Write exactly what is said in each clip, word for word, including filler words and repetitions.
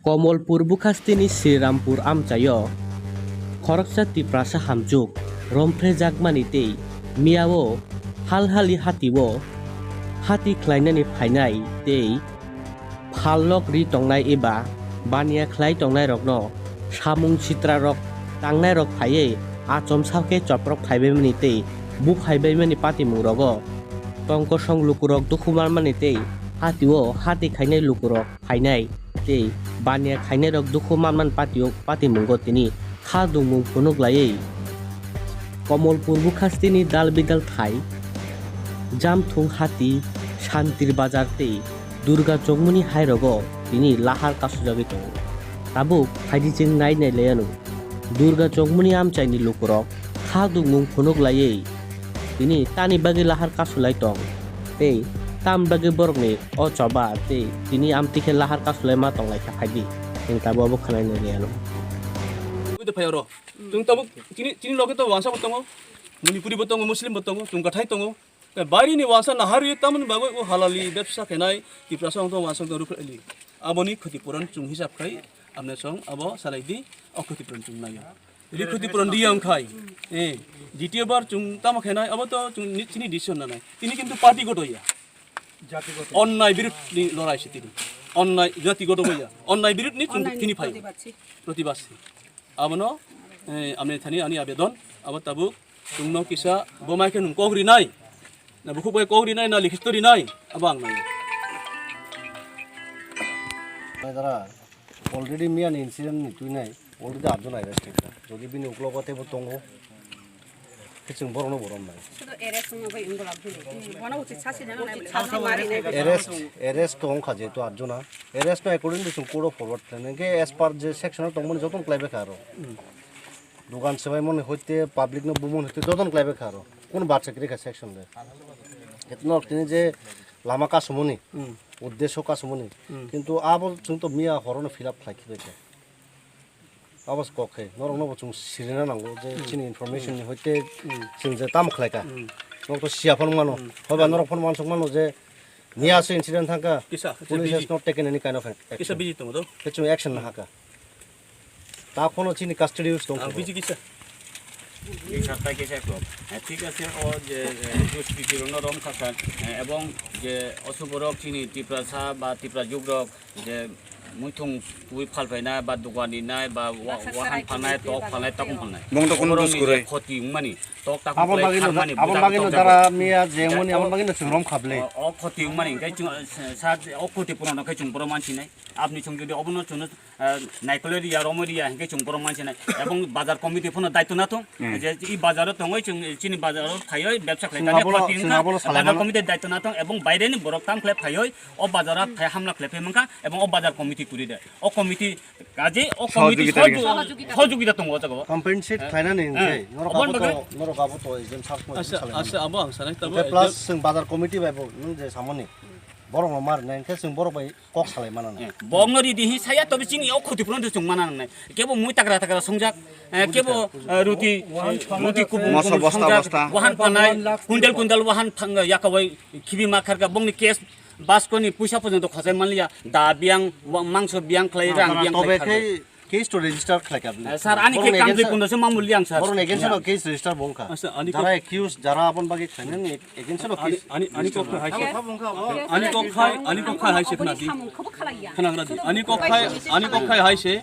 Komolpur bukhastini Srirampur amchaio khoroksa Tiprasa hamjwk romphrejakmani tei miyao halhali hatio hati khlainani phainai tei phalnok ri tongnai eba baniya khlai tongnairokno samung sitrarok tangnairok phaiwi achomsa khe choprok phaibaimani tei buphaibaimani patimungrogo tongkosong lukurok dukhu manmani tei hatio hati khainai lukurok phainai tei baniya khainairok dukhu manman patio patimungo tini kha dungmung phunuk laiwi Komolpur bukhastini dal bidal thai Jamthung hati Santir Bazar tei Durga Chokmoni hairogo tini lahar kasujagwi tongo. Tabuk phaidi chwng nai nai laiano Durga Chokmoni amchaini lukurok kha dungmung phunuk laiwi tini tani bagwi lahar kasulai tong tei tam bagwi borokni o choba tei tini amtwi khe lahar kasulai ma tong lai kha phaidi. Chwng tabuk abo khwnai nai laiano. Ui de phai oro. Chwng tabuk chini, chini loge to wansa bo tongo, Manipuri bo tongo, Muslim bo tongo, chwng kathai tongo. Tei bairi ni wansa naharwi tamoni bagwi o halali bebsa khenai Tiprasa wngtong wansa wngtong rukhlai li. Aboni khoti puron chwng hisab khai amne song abo salai di, o khoti puron chwng nai. Ri khoti puron di yang khai. Eh, ditiyo bar chwng tamo khenai abo to chwng ni, chini decision nanai. Tini kintu party goto ya. Onnai birut ni lorai se tini. Onnai jati goto ya. Onnai birut ni chwng tini phai. Protibad se. Abono, eh, amne thani ani abedon, abo tabuk chwngno kisa bo mai khe nwng kok rinai, na bukhuk bai kok rinai, na likhito rinai, abo ang nai. Dara, already miya ni incident ni twi nai, already atjon arrest khaikha. Jodi bini uklogo teibo tongo, khe chwng borokno bo romnai. Sudo arrest wngma bai wngwi lab hwnwi. Bono uchi sasi nang nai, sasi mari nai. Arrest, arrest to wngkha jehetu atjona. Arrest no according to chwng court o forward khlainai. Hwnkhe as per je section o tongmani jotono khlaibai kha aro. Dogan swbaimani hoite public no bumani hoite jotono khlaibai kha aro. Kunu birth certificate section le. Etno tini je lama kasumani, uddesho kasumani. Kintu abo chwng to miya horono fill up khlai khibai kha. Abo se kok khe, norokno bo chwng sirina nango je chini information ni hoite chwng je tamo khlai kha. Norok to siya phano mano. Hoiba norok phano mansuk mano je miya se incident thangkha. Kisa, kisa police has not taken any kind of action. Kisa busy tongo do. Khe chwng action nahakha. Ta phano chini custody use tongkha. Busy kisa. Ni satta kisa kok. Eh, thik ase, o je, eh, duskritirokno rom kha sir, eh, ebong je osuborok chini Tiprasa ba Tiprajwk rok je muithung twi phalphainai ba dogan rinai ba wa-, wahan phalnai, tok phalnai, takung phalnai. Bong to kunu duskurai. Khoti wngmani, tok takung phalmani, abo bagwi no dara miya je muni abo bagwi no chwng rom kha bwle. O, o khoti wngmani, hwnkhe chwng, sa, sa, o khoti puron khe chwng borom mansinai. Aboni chwng jodi obono chwngno, eh, naikolwi riya, romwi riya, hwnkhe chwng borom mansinai. Ebong bazar committee phano daitw nathung, je i bazaro tongwi chwng chini bazaro phaiwi bebsa khlai tani khoti wngkha, bazar committee daitw nathung, ebong baireni borok tam khlai phaiwi o bazaro phai hamla khlai phai mankha, ebong o bazar committee kwrwi de. O committee kaje o committee sohojogita tongo o jaga o. Compensate khlainani hwnkhe norok abo to, norok abo to exam sak mo. Asa, asa abo ang sanai tabo. Plus chwng bazar committee bai bo nwng je samoni borok no mar nai hwnkhe chwng borok bai kok salai mano na. Bok no ridi hi saya tobe chini o khoti puron de chwng mana nai. Kebo mui takra takra songjak, eh, kebo, eh, ruti, ruti kubung kubung songjak, wahan phanai, kuntal kuntal wahan phang yakawai khibi ma kharka bongni case baskoni puisa porjonto khosai manliya, da biyang, wa-, mangso biyang khlai, rang biyang khlai kharka. Case to register khlai kha bini. Eh, sir, ani khe kangtwi kundo se mamul yang, sir. Borok ni against no case register bo wngkha. Jara accused, jara aboni bagwi khlainani against no case. Ani, ani kok khai hai se. Ani kok khai, ani kok khai hai se khna di. Khna gra di. Ani kok khai, ani kok khai hai se.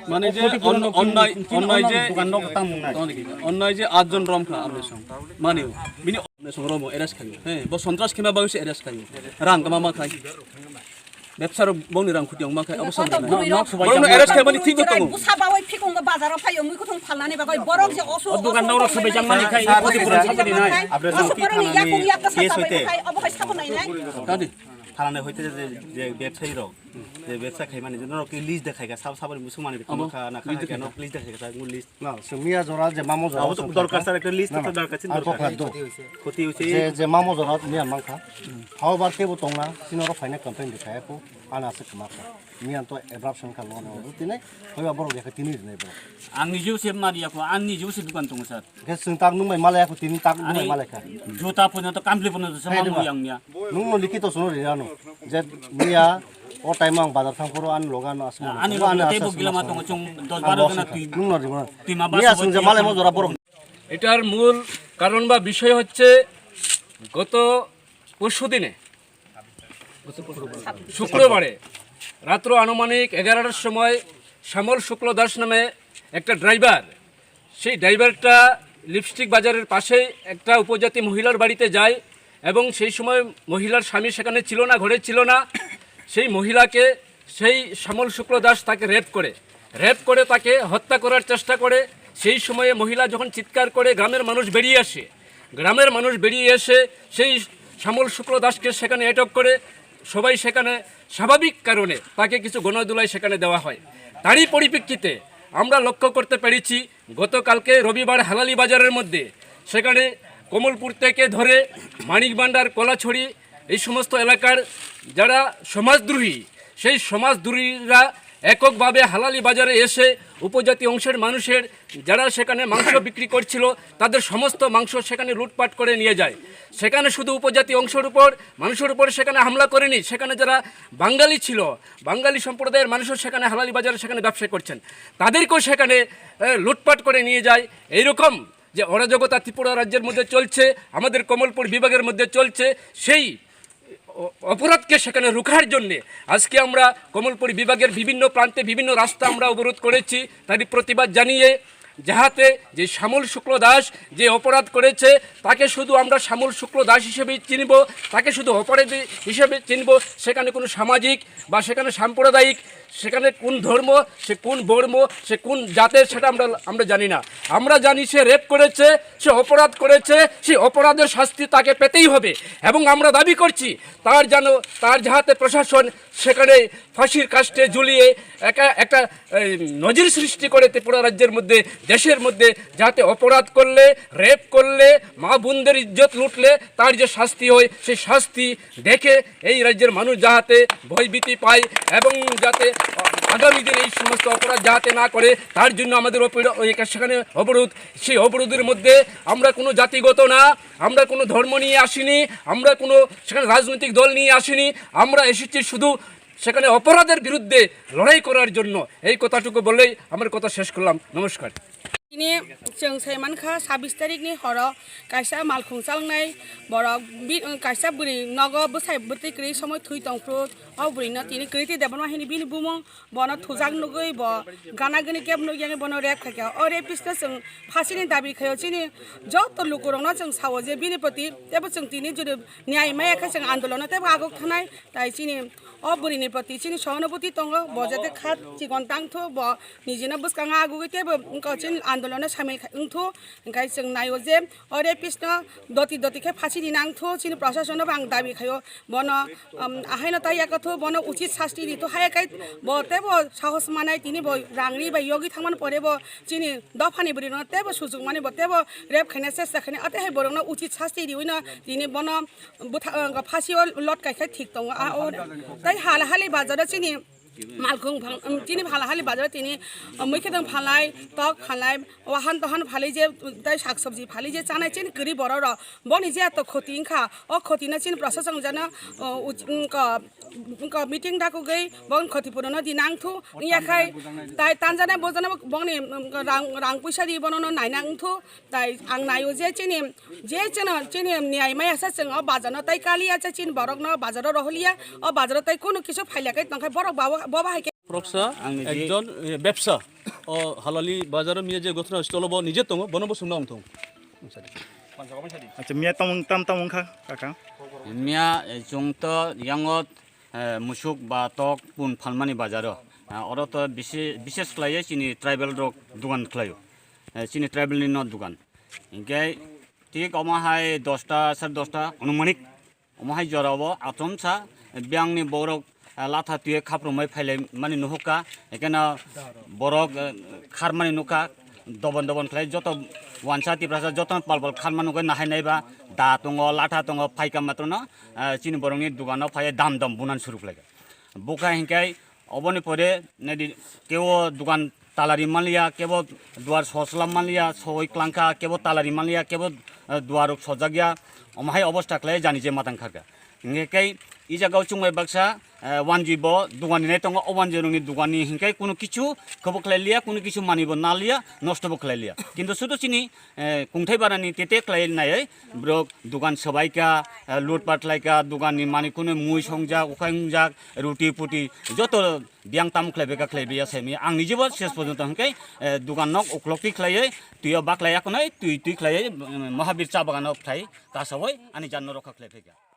Mane je onnai, onnai je, onnai je atjon rom kha amne song. Mane bini amne song romo arrest khai. He, bo sontras khema bagwi se arrest khai. Rang kama ma khai. Bebsa rok bongni rang khuti ongma khe abo samrwnai. Borokno arrest khaimani thik bo tongo. Busa bawi phikung bazaro phaio mui kuthung phalnani bagwi borok je osu. O dogan rok sabai jang mani khai, khoti puron sabai nai. Osu borokni yakung yakta sabai khai, obo khai sabo nai nai. Tadi. Thalane hoite je, je bebsai rok, je bebsa khaimani je norok ke list de khaika, sab saboni musung mani de kama kha na kha, list de khaika, list. Na, se miya jora je mamo jora. Abo to dorkar sir, ekta list to dorkar, sin dorkar. Khoti hoise. Je, je mamo jora miya mankha. Hao bar kebo tongna, sinoro phaina complain de khaya ko, ana se kama kha. Miya to abruption kha lono. Tini, hoiba borok yakha tini rinai borok. Ang nijeu se mariya ko, ang nijeu se dukan tongo sir. Khe chwng tak nung bai malaya ko tini tak nung bai malaya kha. Juta puno to, kampli puno to, sama mo yang miya. Nung no likito suno rinano. Je miya O time ang bazar thang phuru ani loge ano asma. Ani loge tei bo gila ma tongo, chwng dos baro jona twi. Nung no rimo. Twi ma basa asung je malai mo jora borok. এটার মূল কারণ বা বিষয় হচ্ছে গত পরশু দিনে শুক্রবারে রাত্র আনুমানিক এগারোটার সময় শ্যামল শুক্ল দাস নামে একটা ড্রাইভার, সেই ড্রাইভারটা লিপস্টিক বাজারের পাশেই একটা উপজাতি মহিলার বাড়িতে যায় এবং সেই সময় মহিলার স্বামী সেখানে ছিল না, ঘরে ছিল না। সেই মহিলাকে, সেই শ্যামল শুক্ল দাস তাকে রেপ করে, রেপ করে তাকে হত্যা করার চেষ্টা করে। সেই সময়ে মহিলা যখন চিৎকার করে, গ্রামের মানুষ বেরিয়ে আসে, গ্রামের মানুষ বেরিয়ে এসে সেই শ্যামল শুক্ল দাসকে সেখানে আটক করে। সবাই সেখানে স্বাভাবিক কারণে তাকে কিছু গণধোলাই সেখানে দেওয়া হয়। তারই পরিপ্রেক্ষিতে আমরা লক্ষ্য করতে পেরেছি, গতকালকে রবিবার হালালি বাজারের মধ্যে সেখানে কমলপুর থেকে ধরে মানিক ভান্ডার, কলাছড়ি, এই সমস্ত এলাকার যারা সমাজদ্রোহী, সেই সমাজদ্রোহীরা এককভাবে হালালি বাজারে এসে উপজাতি অংশের মানুষের, যারা সেখানে মাংস বিক্রি করছিল, তাদের সমস্ত মাংস সেখানে লুটপাট করে নিয়ে যায়। সেখানে শুধু উপজাতি অংশের উপর, মানুষের উপর সেখানে হামলা করেনি, সেখানে যারা বাঙালি ছিল, বাঙালি সম্প্রদায়ের মানুষও সেখানে হালালি বাজারে সেখানে ব্যবসা করছেন, তাদেরকেও সেখানে, এ, লুটপাট করে নিয়ে যায়। এইরকম যে অরাজকতা ত্রিপুরা রাজ্যের মধ্যে চলছে, আমাদের কমলপুর বিভাগের মধ্যে চলছে, সেই অ-, অপরাধকে সেখানে রুখার জন্যে আজকে আমরা কমলপুর বিভাগের বিভিন্ন প্রান্তে বিভিন্ন রাস্তা আমরা অবরোধ করেছি, তারই প্রতিবাদ জানিয়ে, যাহাতে যে শ্যামল শুক্ল দাস যে অপরাধ করেছে, তাকে শুধু আমরা শ্যামল শুক্ল দাস হিসেবেই চিনব, তাকে শুধু অপরাধী হিসেবে চিনব। সেখানে কোনো সামাজিক বা সেখানে সাম্প্রদায়িক, সেখানে কোন ধর্ম, সে কোন বর্ম, সে কোন জাতের, সেটা আমরা, আমরা জানি না। আমরা জানি সে রেপ করেছে, সে অপরাধ করেছে, সেই অপরাধের শাস্তি তাকে পেতেই হবে। এবং আমরা দাবি করছি তার যেন, তার যাহাতে প্রশাসন সেখানে ফাঁসির কাষ্ঠে ঝুলিয়ে একা-, একটা, এই, নজির সৃষ্টি করে ত্রিপুরা রাজ্যের মধ্যে, দেশের মধ্যে, যাতে অপরাধ করলে, রেপ করলে, মা বোনদের ইজ্জত লুটলে তার যে শাস্তি হয়, সেই শাস্তি দেখে এই রাজ্যের মানুষ যাহাতে ভয়ভীতি পায় এবং যাতে আগামী দিনে এই সমস্ত অপরাধ যাহাতে না করে, তার জন্য আমাদের অপর-, ওই একটা সেখানে অবরোধ। সেই অবরোধের মধ্যে আমরা কোনো জাতিগত না, আমরা কোনো ধর্ম নিয়ে আসিনি, আমরা কোনো সেখানে রাজনৈতিক দল নিয়ে আসিনি, আমরা এসেছি শুধু সেখানে অপরাধের বিরুদ্ধে লড়াই করার জন্য। এই কথাটুকু বলেই আমার কথা শেষ করলাম। নমস্কার। Tini chwng sai mankha sabis tarikni horo kaisa malkhung chalnai borok bi-, kaisa bwrwi nogo bwsai bwtwi kwrwi somoi thwi tongphuru. O bwrwino tini Kriti Debbarma hwnwi bini bumung, bono thujak nugwi bo gana gini kebo nukya, bono rep khaikha. O rapist no chwng phasini dabi khaio. Chini joto lukurokno chwng sao je bini proti teibo chwng tini jodi niyai maya khe chwng andolono teibo aguk thanai. Tai chini o bwrwini proti chini sohanubhuti tongo, bo jate kha chikon tangthu, bo nijino bwskango agugwi teibo wngkha chini andolono samil khai wngthu. Hwnkhe chwng naio je o rapist no doti doti khe phasi rina wngthu, chini proshasonno bo ang dabi khaio, bono, um, ahaino taiya kwthu, bono uchit sasti rithu, haiya khe bo teibo sahos manai, tini bo rang ri bai yogwi thangmani pore bo chini dophani bwrwirokno teibo sujuk mani, bo teibo rep khaina chesta khaina, atehai borokno uchit sasti riwino tini bono bwtha-, uh, phasio lotkai khe thik tongo. A, o, tei hal hali bazaro chini malkhung phang, um, chini hal hali bazaro tini, um, mui khedong phalai, tok phalai, wahan tohan phalai je, tei sak sabji phalai je chanai chini kwrwi borok rok. Boni je to khoti wngkha, o khoti no chini proshasong jano, uh, uch-, um, ko, ko meeting dakugwi bon khoti purono di nangthu wngya khai, tai tanjana bojana bongni, um, rang, rang puisa di bono no naina wngthu. Tai ang naio je chini, je chini, chini niyai maya se chwng o bazar no tai kaliya se chini borok no bazar o roholiya, o bazar o tai kunu kisu phailya kai tongkhai borok bo, bo bahai khe. Propsa, ang niji ekjon, eh, bepsa. O halali bazar o miya je gothna stolo bo nije tongo, bono bo sungna ongthong. Acha, miya tamung tam tamung kha, kaka. Miya, eh, chwng to yango, eh, musuk ba tok pun phalmani bazar o. Ah, oro to bisi-, bises khlaiye chini tribal rok dugan khlaio. Eh, chini tribal ni no dugan. Hinkhe thik omo hai dosta, sare dosta, onumanik omo hai jora o achomsa biyang ni borok, ah, latha twi khap rwmai phailai mani nuhukha, ekheno borok, eh, kharmani nukha, dobon dobon khlai joto wansa tiprasa joto pal pal kharma nugwi nahai naiba da tongo, latha tongo, phaikha matrono, ah, chini borok ni dugan o phai dam dam bunan suru khlaikha. Bukha hinkhe oboni pore nadi kebo dugan tala ri manliya, kebo duar sosla manliya, soi klangkha, kebo tala ri manliya, kebo, eh, duar rok sojak ya, omo hai obosta khlai jani je matang kharkha. Hinkhe kei i jaga o chwng bai baksa eh, wanji bo dugan ni nai tongo, o wanji rok ni dugan ni hinkai kunu kichu khobo khlai liya, kunu kichu mani bo nal liya, nosto bo khlai liya. Kintu sudu chini, eh, kungthai bara ni tete khlai nai borok dugan swbai ka, eh, lutpat khlai ka, dugan ni mani kunu mui songjak, ukhai wngjak, ruti puti, joto biyang tam khlai beka khlai biya sai mi. Ang niji bo ses porjonto hinkai, eh, dugan nok uklok twi khlai, twi o baklai ya kunai, twi twi khlai, eh, Mahabir cha bagan o khlai, ta sabai ani jan no rokha khlai phaikha.